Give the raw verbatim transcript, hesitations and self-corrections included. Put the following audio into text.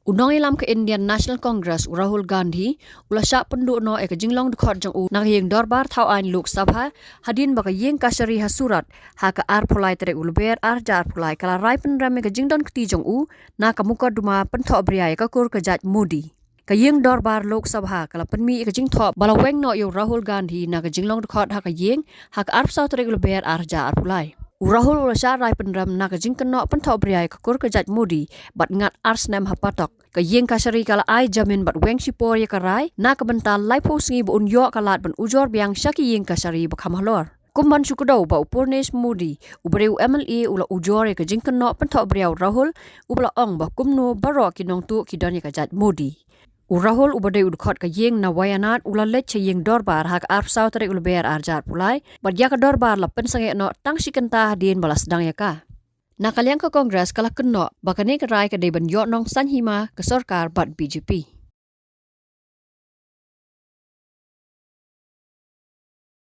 U nongialam ka Indian National Congress, u Rahul Gandhi, u la shah pynduh noh ïa ka jinglong dkhot jong u na ka ïing dorbar thaw aiñ Lok Sabha, hadien ba ka ïing kashari ha Surat, ha ka arphew lai tarik u Lber ar hajar arphew lai, ka la rai pynrem ïa ka jingdon kti jong u na ka mukotduma pynthohbria ïa ka kur ka jait Modi. Ka ïing dorbar Lok Sabha ka la pynmih ïa ka jingthoh ba la weng noh ïa u Rahul Gandhi na ka jinglong dkhot ha ka ïing, ha ka arphew saw tarik u Lber ar hajar arphew lai. U Rahul u la shah rai pynrem na ka jingkynnoh pynthohbria ïa ka kur ka jait Modi, bad ngat ar snem hapoh. Ka ïing kashari ka la ai jamin bad weng shipor ïa ka rai na ka bynta laiphew sngi ba un ïoh ka lad ban ujor biang sha ki ïing kashari ba kham halor. Kum ban shu kdew ba u Purnesh Modi, uba dei u M L A, u la ujor ïa ka jingkynnoh pynthohbria u Rahul, uba la ong ba kumno baroh ki nongtuh ki don ïa ka jait Modi. U Rahul, uba dei u dkhot ka ïing na Wayanad, u la leit sha ïing dorbar ha ka arphew saw tarik u Lber ar hajar arphew lai, bad ïa ka dorbar la pynsangeh noh tang shi kynta hadien ba la sdang ïa ka. Na ka liang ka Congress ka la kynnoh ba kane ka rai ka dei ban ïoh nongsaiñ hima ka sorkar bad B J P.